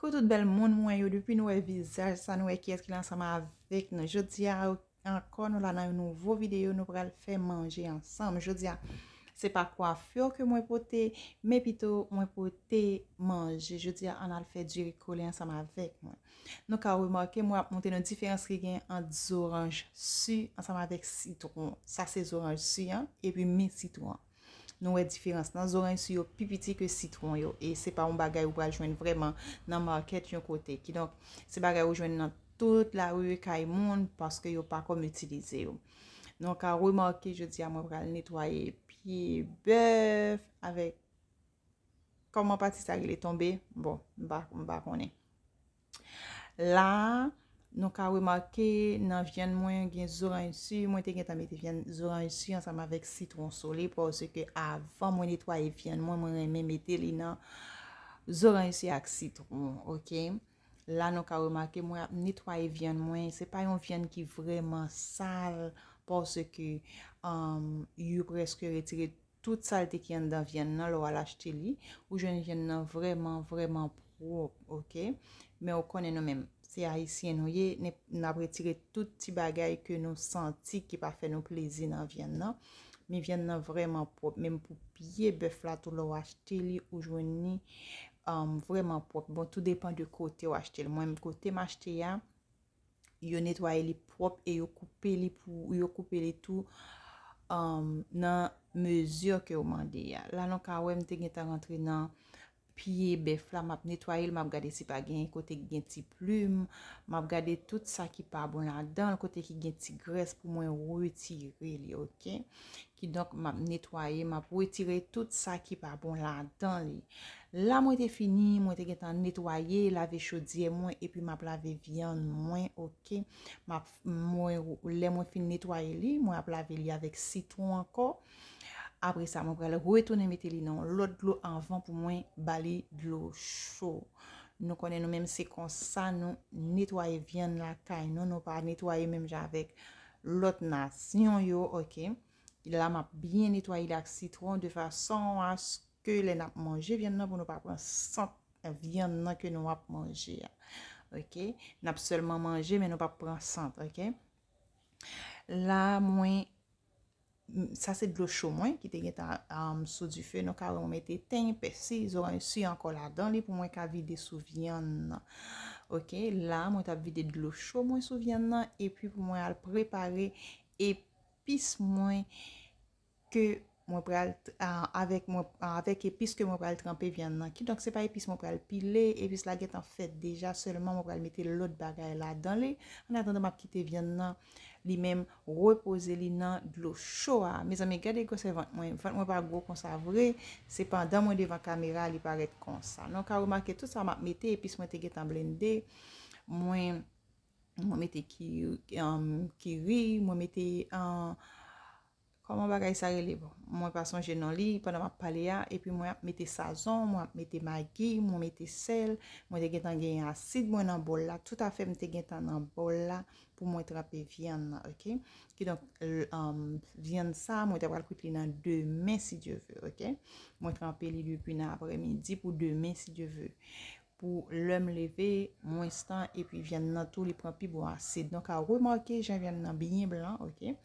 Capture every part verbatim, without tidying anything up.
Koukou tout bèl moun mwen yo, depi nou wè vizaj sa, nou wè kiyès ki la ansanm avèk nou. Jodi a ankò, nou la nan yon nouvo videyo, nou pral fè manje ansanm. Jodi a, se pa kwafè ke mwen pote, men pito mwen pote manje. Jodi a, ann al fè diri kole ansanm avèk mwen. Nou ka remake, mwen ap montre nou diferans ki gen ant zoranj si ansanm avèk sitwon. Sa se zoranj si an, epi mi sitwon an. Nou wè diferans nan zoranj si yo pi piti ke sitwon yo. E se pa yon bagay ou pral jwenn vrèman nan makèt yon kote. Kidonk, se bagay ou jwenn nan tout lari kay moun paske yo pa kòm itilize yo. Nou ka remake jodi a mwen pral netwaye pye bèf avèk, kòman pati sa rele, tonbe? Bon, m pa, m pa konnen. La, nou ka remake nan vyann mwen gen zoranj si, mwen te gentan mete vyann zoranj si ansanm avèk sitwon sole, paske avan mwen netwaye vyann mwen, mwen renmen mete li nan zoranj si ak sitwon, oke? La, nou ka remake mwen ap netwaye vyann mwen, se pa yon vyann ki vrèman sal, paske, um, yo prèske retire tout salte ki anndan vyann nan lè w al achte li. Ou jwenn vyann nan vrèman, vrèman pwòp, oke? Men ou konnen nou menm, se ayisyen nou ye, n ap retire tout ti bagay ke nou santi ki pa fè nou plezi nan vyann nan. Men vyann nan vrèman pwòp. Menm pou pye bèf la tou, lè w achte li, ou jwenn li, um, vrèman pwòp. Bon, tou depan de kote w achte l. Mwen, kote m achte a, yo netwaye li pwòp e yo koupe li pou, yo koupe li tou, um, nan mezi ke yo mande a. La, nou ka wè m te gentan rantre nan pye bèf la, m ap netwaye l, m ap gade si pa gen kote ki gen ti plim, m ap gade tout sa ki pa bon ladan l, kote ki gen ti grès pou mwen retire li, oke? Kidonk, m ap netwaye, m ap retire tout sa ki pa bon ladan li. La, mwen te fini, mwen te gentan netwaye, lave chodyè mwen, epi m ap lave vyann mwen, oke? M ap, mwen, lè mwen fin netwaye li, mwen ap lave li avèk sitwon ankò. Apre sa, mwen pral retounen mete li nan yon lòt dlo anvan pou mwen ba li dlo cho. Nou konnen nou menm se konsa nou netwaye vyann lakay nou, nou pa netwaye menm jan avèk lòt nasyon yo, oke? La, m ap byen netwaye li ak sitwon de fason aske lè n ap manje vyann nan pou nou pa pran sant vyann nan ke nou ap manje a. Oke? N ap sèlman manje, men nou p ap pran sant, oke? La, mwen, m, sa se dlo cho mwen ki te gentan, um, sou dife. Nou ka wè mwen mete ten, pèsi, zoranj si ankò ladan li pou mwen ka vide sou vyann nan. Oke? La, mwen t ap vide dlo cho mwen sou vyann nan, epi pou mwen al prepare epis mwen ke mwen pral t-, a, avèk mwen, a, avèk epis ke mwen pral tranpe vyann nan. Kidonk, se pa epis mwen pral pile, epis la gentan fèt deja, sèlman mwen pral mete lòt bagay ladan li. Annatandan, m ap kite vyann nan, li menm, repoze li nan dlo cho a. Mezanmi, gade gwosè vant mwen. Vant mwen pa gwo konsa vre, sepandan mwen devan kamera, li parèt konsa. Nou ka remake tout sa m ap mete, epis mwen te gentan blende. Mwen, mwen mete ki, um, kiri, mwen mete, uh, kòman bagay sa rele? Bon, mwen pa sonje non li pandan m ap pale a, epi mwen ap mete sazon, mwen ap mete magi, mwen mete sèl, mwen te gentan gen asid mwen nan bòl la, toutafè m te gentan nan bòl la pou mwen tranpe vyann nan, oke? Kidonk, l-, um, vyann sa, mwen ta pral kwit li nan demen, si Dye ve, oke? Mwen tranpe li depi nan aprèmidi pou demen, si Dye ve. Pou lè m leve, mwens tan, epi vyann nan tou, li pran pi bon asid. Donk, a remake jan vyann nan byen blan, oke?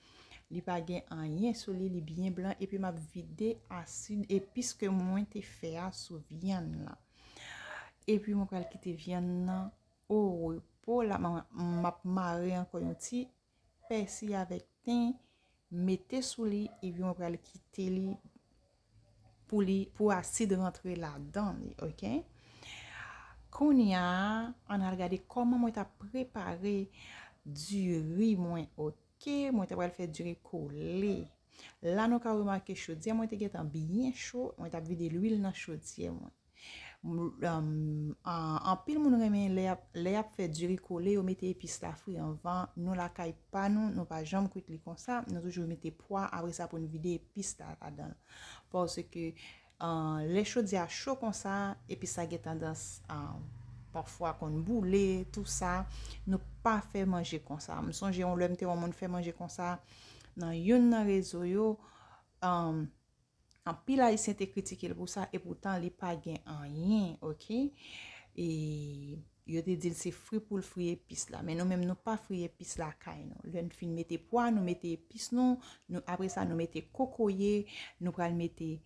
Li pa gen anyen sou li, li byen blan, epi m ap vide asid epis ke mwen te fè a sou vyann lan. Epi mwen pral kite vyann nan o repo la, m, m ap mare ankò yon ti pèsi avèk ten, mete sou li, epi mwen pral kite li pou li, pou asid rantre ladan li, oke? Kounye a, ann al gade kòman mwen ta prepare diri mwen, oke? Mwen ta pral fè diri kole. La, nou ka remake chodyè mwen te gentan byen cho, mwen t ap vide lwil nan chodyè mwen. M, um, an, anpil moun renmen lè y ap, lè y ap fè diri kole, yo mete epis la fri anvan. Nou lakay pa nou, nou pa janm kwit li konsa. Nou toujou mete pwa, apre sa pou n vide epis la ladan l. Paske, uh, lè chodyè a cho konsa, epis la gen tandans, uh, pafwa konn boule, tou sa. Nou pa fè manje konsa. M sonje yon lè m te wè yon moun fè manje konsa nan youn nan rezo yo. Um, Anpil Ayisyen te kritike l pou sa, epoutan li pa gen anyen, oke? e yo te di l se fri pou l fri epis la. Men nou menm, nou pa fri epis lakay nou. Lè n fin mete pwa, nou mete epis nou, nou, apre sa, nou mete kokoye, nou pral mete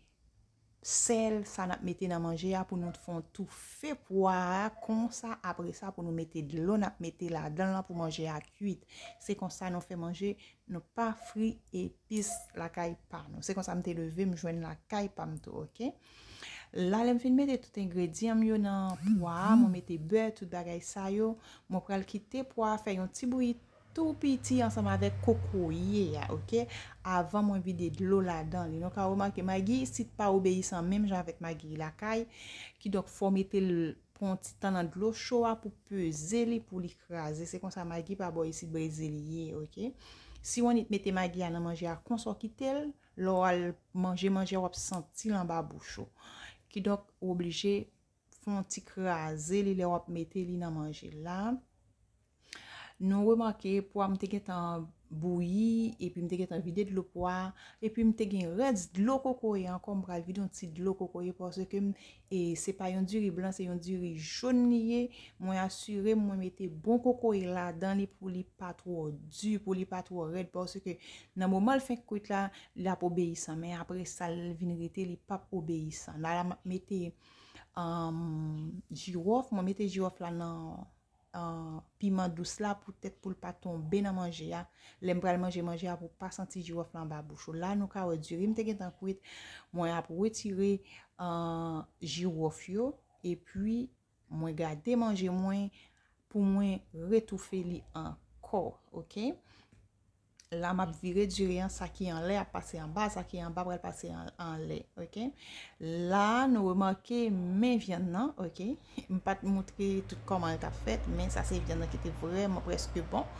sèl, sa n ap mete nan manje a pou nou fè yon toufe pwa a konsa. Apre sa, pou nou mete dlo n ap mete ladan l lan pou manje a kuit. Se konsa nou fè manje, nou pa fri epis lakay pa nou. Se konsa m te leve, m jwenn lakay pa m tou, oke? La, lè m fin mete tout engredyan m yo nan pwa a, mwen mete bè, tout bagay sa yo, mwen pral kite pwa a fè yon ti bouyi tou piti ansanm avèk kokoye a, oke? Avan mwen vide dlo ladan li. Nou ka remake magi isit pa obeyisan menm jan avèk magi lakay, kidonk fò w mete l pran yon ti tan nan dlo cho a pou peze li, pou li kraze. Se konsa magi pa bò isit Brezil ye, oke? Si w annik mete magi a nan manje a, konsa w kite l, lè w al manje manje a, w ap santi l anba bouch ou. Kidonk, ou oblije fè yon ti kraze li lè w ap mete li nan manje la. Nou remake pwa m te gentan bouyi, epi m te gentan vide dlo pwa, epi m te gen rès dlo kokoye ankò, m pral vide yon ti dlo kokoye paske m, e, se pa yon diri blan, se yon diri jòn li ye. Mwen asire m mwen mete bon kokoye ladan li pou li pa twò di, pou li pa twò rèd, paske nan moman l fenk kwit la, l ap obeyisan, men apre sa l vin rete, li p ap obeyisan. La, la m ap mete, um, jiwòf, mwen mete jiwòf la nan, uh, piman dous la poutèt pou l pa tonbe nan manje a. Lè m pral manje manje a pou pa santi jiwòf la anba bouch ou. La, nou ka wè diri m te gentan kwit. Mwen ap retire, uh, jiwòf yo, epi mwen gade manje mwen pou mwen retoufe li ankò, oke? La, m ap vire diri an, sa ki anlè ap pase anba, sa ki anba pral pase an, anlè, oke? La, nou remake men vyann nan, oke? M pa t moutre tout kòman l t ap fèt, men sa se vyann nan ki te vrèman prèske bon.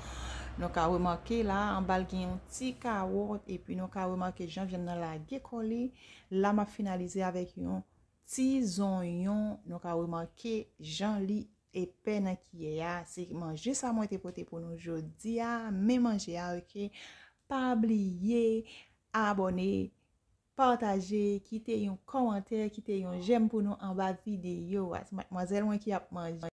Nou ka remake la, anba l gen yon ti kawòt, epi nou ka remake jan vyann nan lage kò li. La, m ap finalize avèk yon ti zonyon. Nou ka remake jan li epè nan kiyè a. Se manje sa mwen te pote pou nou jodi a. Men manje a, oke? Pa bliye abòne, pataje, kite yon kòmantè, kite yon jèm pou nou anba videyo a. Se madmwazèl mwen ki ap manje.